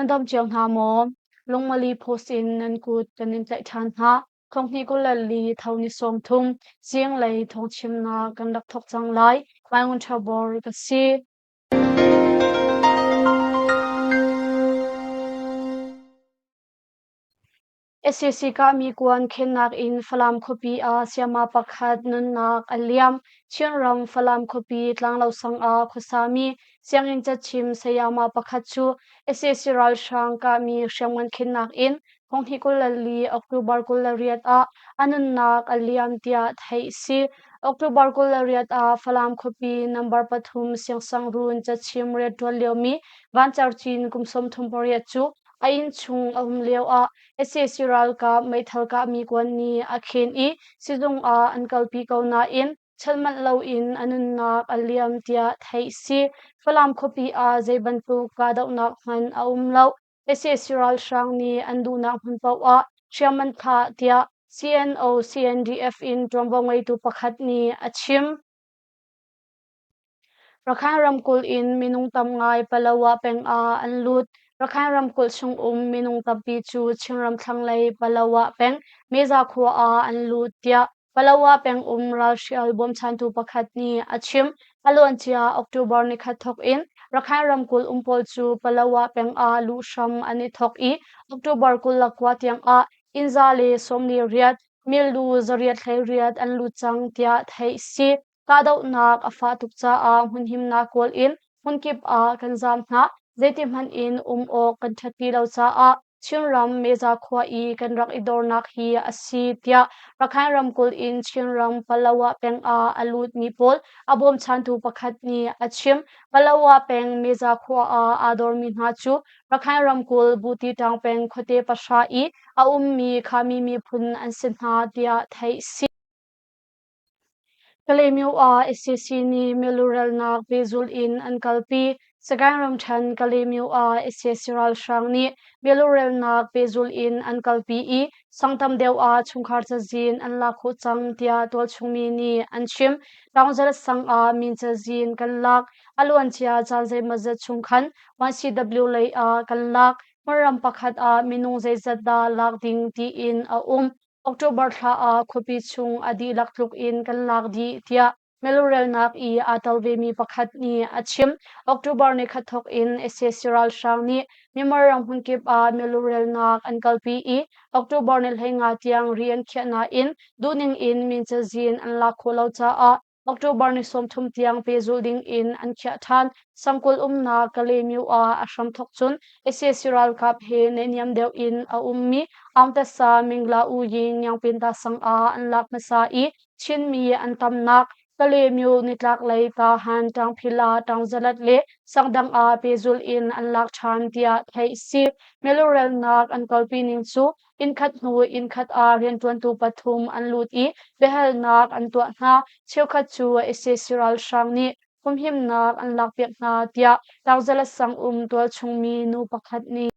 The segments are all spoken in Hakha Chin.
Nan dam cio hna maw? Lungmali post in nan kut kan in tlaih ṭhan hna. Thonghnih 24 tho ni 30 zinglei thawngchimnak kan rak thawk cang lai. Mai Ngun Ṭha Bor ka si. Sac kahmi kuan khennak in Falam khuapi ah sayama pakhat nunnak a liam. Chinram Falam khuapi Tlanglo sang ah khuasami sianginn cachim sayama pakhat cu sac ralhrang kahmi hriamngan khennak in Thonghnih 24 October 28 ah a nunnak a liam tiah theih a si. October 28 ah Falam khuapi number pathum Siangsangruun cachim rianṭuan liomi Vancar Cin kum 38 cu A innchung a um lioah sac ralkap meithal kahmi kuan nih a khen i sizung ah an kalpi ko nain chanh manh loin a nunnak a liam tiah theih a si. Falam khuapi ah zei bantuk kahdohnak hmanh a um lo. Sac ralhrang nih an duhnak hmun paoh ah hriam an thlah tiah CNO CNDF in ṭuanvo ngeitu pakhat nih a chim. Rakhine ramkulh in minung tam ngai Palawa peng ah an lut. Rakhine ramkulh chungum minung tampi cu Chinram thlanglei Palawa peng Meza khua ah an lut tiah Palawa pengum ralhrial bawmchantu pakhat nih a chim. A luancia October nikhat thawk in Rakhine ramkulh um pawl cu Palawa peng ah luh hram an i thawk i October 29 tiang ah inn 148, milu 818 an lut cang tiah theih a si. Kahdohnak a fah tuk caah hmunhimnak kawl in hmunkip ah kan zaam hna. Zeitihmanh in um awk kan ṭhat ti lo caah Chinram Meza khua i kan rak i dornak hi a si tiah Rakhine ramkulh in Chinram Palawa peng ah a lutmi pawl a bawmchantu pakhat nih a chim. Palawa peng Meza khua ah aa dormi hna cu Rakhine ramkulh Buti ṭang peng khuate pahra i a ummi Khami miphun an si hna tiah theih a si. Kalaymyo ah sac nih milurelnak pehzulh in an kalpi. Sagaing ramṭhen Kalaymyo ah sac ralhrang nih milurelnak pehzulh in an kalpi i sang tam deuh ah chungkhar cazin an lak khawh cang tiah tualchung mi nih an chim. Taungzal sang ah min cazin kan lak. A luancia caan zeimawzat chung khan 1CW lei ah kan lak. Hmunram pakhat ah minung zeizat dah lak ding tiin a um. October thla ah khuapi chung a dihlak tluk in kan lak dih tiah milurelnak i aa tel vemi pakhat nih a chim. October nikhat thawk in sac ralhrang nih Myanmar ram hmunkip ah milurelnak an kalpi i October ni 15 tiang ri an khiah nain duhning in min cazin an lak khawh lo caah October ni 30 tiang pehzulh ding in an khiah ṭhan. Sangkulh umnak Kalaymyo ah a hramthawk cun sac ralkap he naihniam deuh in a ummi Aungtasa Mingla U Ying Nyangpinta sang ah an lak hmasa i Chinmi an tamnak Kalaymyo nitlaklei Tahan Ṭangphila Ṭangzalat le sangdang ah pehzulh in an lak ṭhan tiah theih a si. Milurelnak an kalpi ning cu Innkhat hnu innkhat ah rianṭuantu pathum an lut i biahalnak an tuah hna. Cheukhat cu sac ralhrang nih humhimnak an lakpiak hna tiah Taungzala sang um tualchung mi nu pakhat nih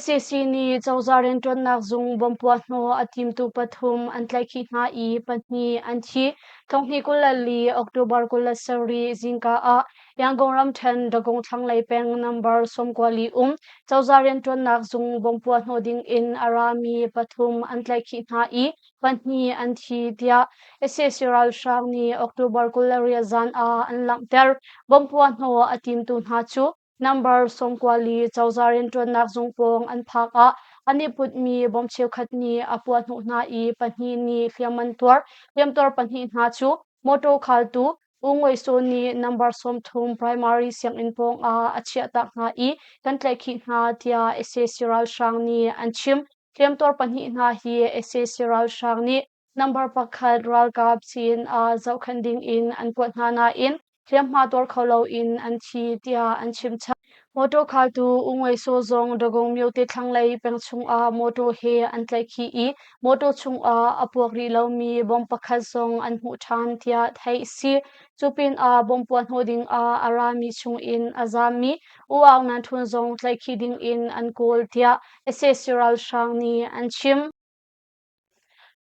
sac nih cozah rianṭuannak zung bomb puahhnawh a timtu pathum an tlaihkhih hna i pahnih an thi. Thonghnih 24 October 27 zingka ah Yangon ramṭhen Dagon thlanglei peng number 94 um cozah rianṭuannak zung bomb puahhnawh ding in a rami pathum an tlaihkhih hna i pahnih an thi tiah sac ralhrang nih October 28 zan ah an langhter. Bomb puahhnawh a timtu hna cu number 94 cozah rianṭuannak zung pawng an phak ah an i putmi bomb cheukhat nih a puahhnawh hna i pahnih nih hliam an tuar. Hliamtuar pahnih hna cu mawṭaw khaltu U Ngoi Saw nih number 30 primary sianginn pawng ah a chiahtak hna i kan tlaihkhih hna tiah sac ralhrang nih an chim. Hliamtuar pahnih hna hi sac ralhrang nih number pakhat ralkap sin ah zohkhenh ding in an kuat hna nain hliamhma tuar kho loin an thi tiah an chim chap. Mawṭaw khaltu U Ngoi Saw zong Dagon myote thlanglei peng chungah mawṭaw he an tlaihkhih i mawṭaw chungah a puak rih lomi bomb pakhat zong an hmuh ṭhan tiah theih a si. Cu pinah bomb puahhnawh dingah a rami chungin a zaammi U Aung Nan Htun zong tlaihkhih dingin an kawl tiah sac ralhrang nih an chim.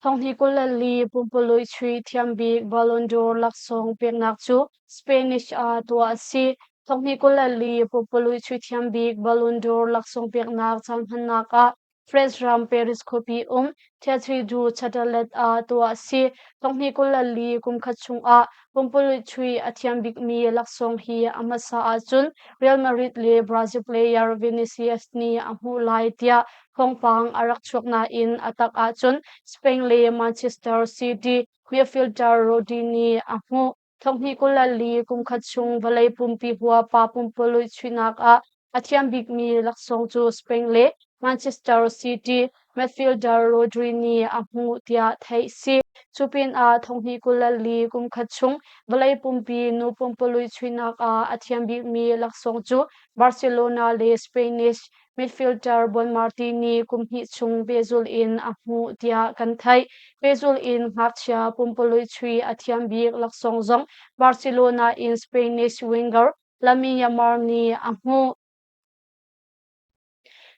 Thonghnih 24 pumpululh chuih thiambik Ballon d'Or laksawng peknak cu Spanish ah tuah a si. Thonghnih 24 pumpululh chuihthiam bik Ballon d'Or laksawng peknak caan hmannak ah France ram Paris khuapi um Theatre du Châtelet ah tuah a si. Thonghnih 24 kum khat chungah pumpululh chuih a thiam bikmi laksawng hi a hmasa ahcun Real Madrid le Brazil player Vinicius nih a hmuh lai tiah thawngpang a rak chuak nain a tak ahcun Spain le Manchester City midfielder Rodri nih a hmuh. Thonghnih 24 kum khat chung vawlei pumpi huap pa pumpululh chuihnak ah a thiam bikmi laksawng cu Spain le Manchester City midfielder Rodri nih a hmuh tiah theih si. Cu pinah thonghnih 24 kum khat chung vawlei pumpi nu pumpululh chuihnak ah a thiam bikmi laksawng cu Barcelona le Spanish midfielder Bonmarti nih kum hnih chung pehzulh in a hmuh tiah kan theih. Pehzulh in ngakchia pumpululh chuih a thiam bik laksawng zong Barcelona in Spanish winger Lamine Yamal nih a hmuh.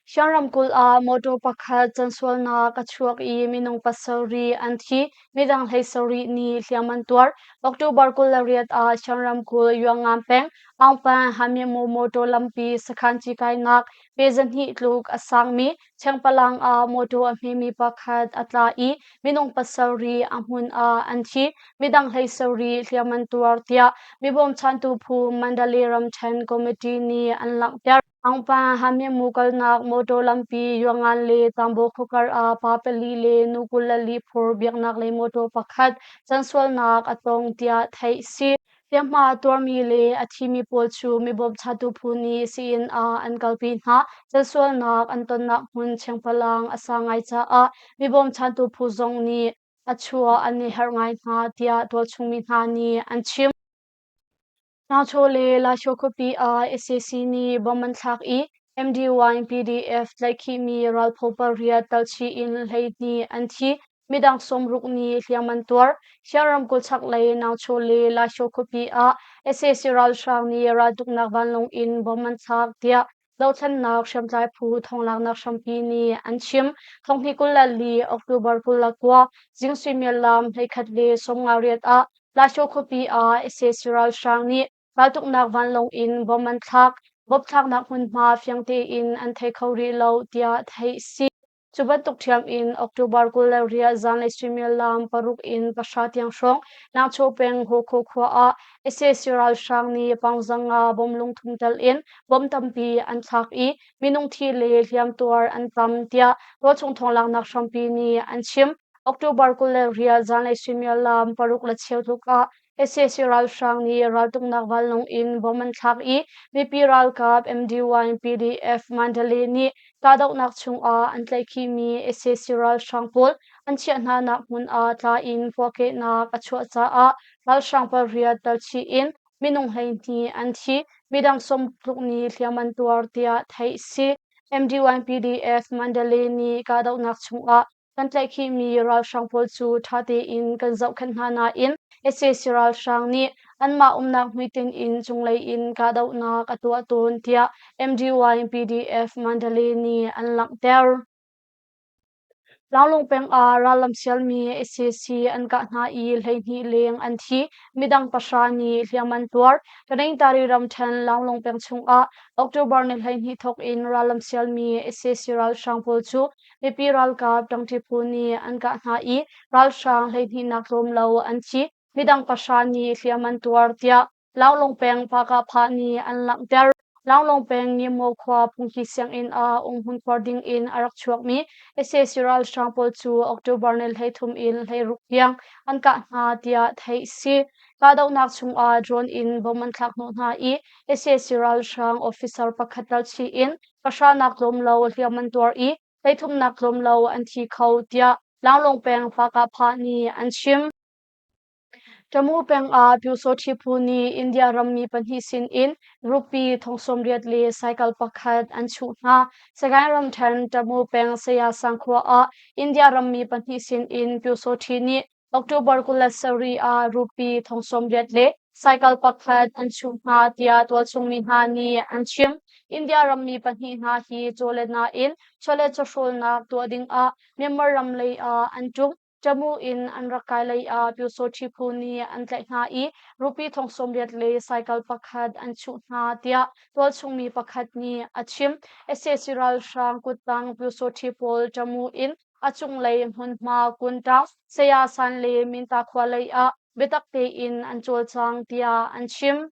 Shan ramkulh ah motor pakhat cansualnak a chuak i minung pasarih an thi. Midang 17 nih hliam an tuar. October 28 ah Shan ramkulh Yuangan peng Aungpan Hamimu motor lampi sakhan cikainak pe zahnih tluk a sangmi Chengpalang ah motor a hmemi pakhat a tla i minung pasarih a hmun ah an thi. Midang 17 hliam an tuar tiah mibawmchantu phu Mandalay ramṭhen committee nih an langhter. Aungpan Hamimu kalnak motor lampi Yuangan le Tambo khuakar ah pa pali le nu 24 phur biaknak lei motor pakhat cansualnak a tong tiah theih si. Hliamhma a tuarmi le a thimi pawl cu mibawmchatu phu nih sii-inn ah an kalpi hna. Cansualnak an tonnak hmun chengpalang a sang ngai caah mibawmchantu phu zong nih a chuah an i harh ngai hna tiah tualchung mi hna nih an chim. Nauchaw le Lasho khuapi ah sac nih bomb an thlak i MDY PDF tlaihkhihmi ralphaw pariat talchih in 12 an thi. Midang 60 nih hliam an tuar. Shan ramkulh chaklei Nauchaw le Lasho khuapi ah sac ralhrang nih raltuknak vanlawng in bomb an thlak tiah dothlennak hriamtlai phu thonglaknak hrampi nih an chim. Thonghnih 24 October 29 zing suimilam 11:58 ah Lasho khuapi ah sac ralhrang nih raltuknak vanlawng in bomb an thlak. Bomb thlaknak hmunhma fiang tein an thei kho rih lo tiah theih si. Cu bantuk ṭhiam in October 28 zanlei suimilam 6 in 9 tiang hrawng Nangchaw peng Hawkhaw khua ah sac ralhrang nih paungzanga bom lungthum tel in bom tampi an thlak i minung thi le hliamtuar an tam tiah tualchung thawnglaknak hrampi nih an chim. October 28 zanlei suimilam 6 le cheu tluk ah sac ralhrang nih raltuknak vanlawng in bom an thlak i mipi ralkap MD1 PDF Mandalay nih kahdohnak chungah an tlaihkhihmi sac ralhrang pawl an chiah hnanak hmun ah tla in puahkehnak a chuah caah ralhrang pariat talchih in minung 12 an thi, midang 40 tluk nih hliam an tuar tiah theih si. MD1 PDF Mandalay nih kahdohnak chungah kan tlaihkhihmi ralhrang pawl cu ṭha tein kan zohkhenh hna nain sac ralhrang nih anmah umnak hmuitinh in cunglei in kahdohnak a tuah tawn tiah MDY PDF Mandalay nih an langhter. Laulung peng ah rallam sialmi sac an kah hna i 12 leng an thi, midang pahra nih hliam an tuar. Taningtari ramṭhen Launglung peng chungah October ni 12 thawk in rallam sialmi sac ralhrang pawl cu mipi ralkap ṭangṭi phu nih an kah hna i ralhrang 12 nak tlawm lo an thi. Midang pahra nih hliam an tuar tiah Launglung peng Pakahphah nih an langhter. Launglung peng Ngimaw khua phungki sianginn ah umhmun khuar ding in a rak chuakmi sac ralhrang pawl cu October ni 33 in 16 tiang an kah hna tiah theih si. Kahdohnak chungah drone in bom an thlak hnawh hna i sac ralhrang officer pakhat ralchih in pahranak tlawm lo hliam an tuar i hleithumnak tlawm lo an thi kho tiah Launglung peng Pakahphah nih an chim. Tamu peng ah Pyusawṭhi phu nih India rammi pahnih sinin rupee 80,000 le cycle pakhat an chuh hna. Sagaing ramṭhen Tamu peng Saya sang khua ah India rammi pahnih sinin Pyusawṭhi nih October 27 ah rupee 80,000 le cycle pakhat an chuh hna tiah tualchung mi hna nih an chim. India rammi pahnih hna hi chawletnak in chawlet chawhrawlnak tuah dingah Myanmar ram lei ah an ṭum. Tamu in an rak kai lei ah Pyusawṭhi phu nih an tlaih hna i rupee thong 80 le cycle pakhat an chuh hna tiah tualchung mi pakhat nih a chim. Sac ralhrang kuttang Pyusawṭhi pawl Tamu in a cunglei hmunhma Kuntaung, Sayasan le Minta khua lei ah biatak tein an cawlcang tiah an chim.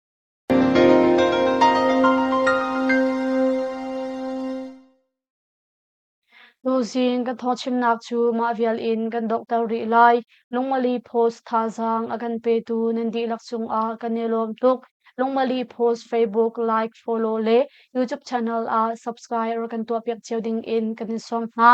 Tuzing kan thawngchimnak cu mah vial in kan donghter rih lai. Lungmali Post thazaang a kan petu nan dihlak cungah kan i lawm tuk. Lungmali Post Facebook like, follow le YouTube channel ah subscribe rak kan tuahpiak cio ding in kan in sawm hna.